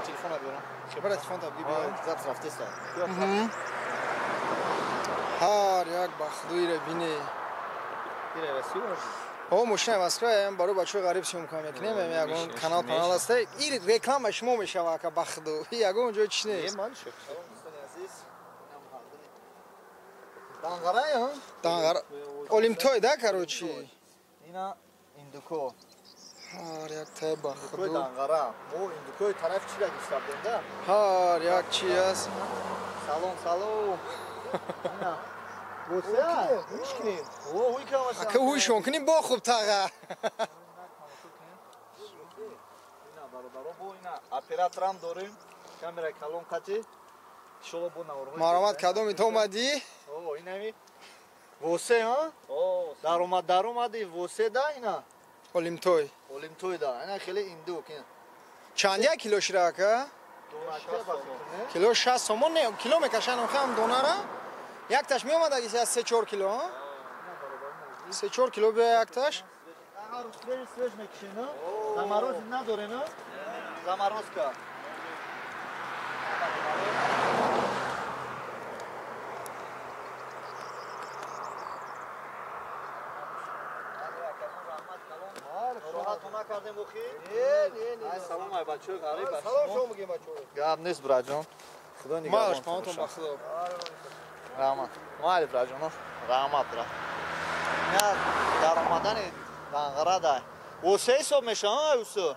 Телефона биёрам. Бара телефон та биё. Запись рафтеста. Ҳар як бахдуира бине. О, мошина Москва, барои бачаҳои ғариб съёмка мекунем, ягон канал панал аст. Ин реклама шумо мешава, ака бахду. Ягон ҷой чӣ нест. Данғара, Данғара. Олимтой да, короче. Ина индуко. Ҳар як тай бахду. Данғара. Мо индукои тараф чира гирифта будем да? Ҳар як чи аст. Салом, салом. Ина Боса, ҳуш кунем. О, ҳуй камаша. Ака ҳуйшон кунем бо хуб таға. Ина бародаро бо ина операторам дорем. Камера калон қати. Иншолло бо наворҳои. Маромад кадоми то омадӣ? О, инами. Восе, ҳа? О, даромад даромади восе да ина. Олимтой. Олимтой да. Ина хеле индук ина. Чанд як кило шира ака? Кило 60 сомон не, кило мекашан охам донара. Якташ меомад аги аз 3-4 кило, 3-4 кило биё якташ. Свеж свеж мекушена. Замороз надоре, на? Заморозка. Салом ай бачаҳои ғариб. Салом шумо мегем бачаҳо. Гап нест браҷон. Худо нигаҳбон. Малаш паонтон ба худо. Раҳмат. Майли браҷоно. Раҳмат бра. Я даромадани Данғара да. Осе ҳисоб мешава, ай усо?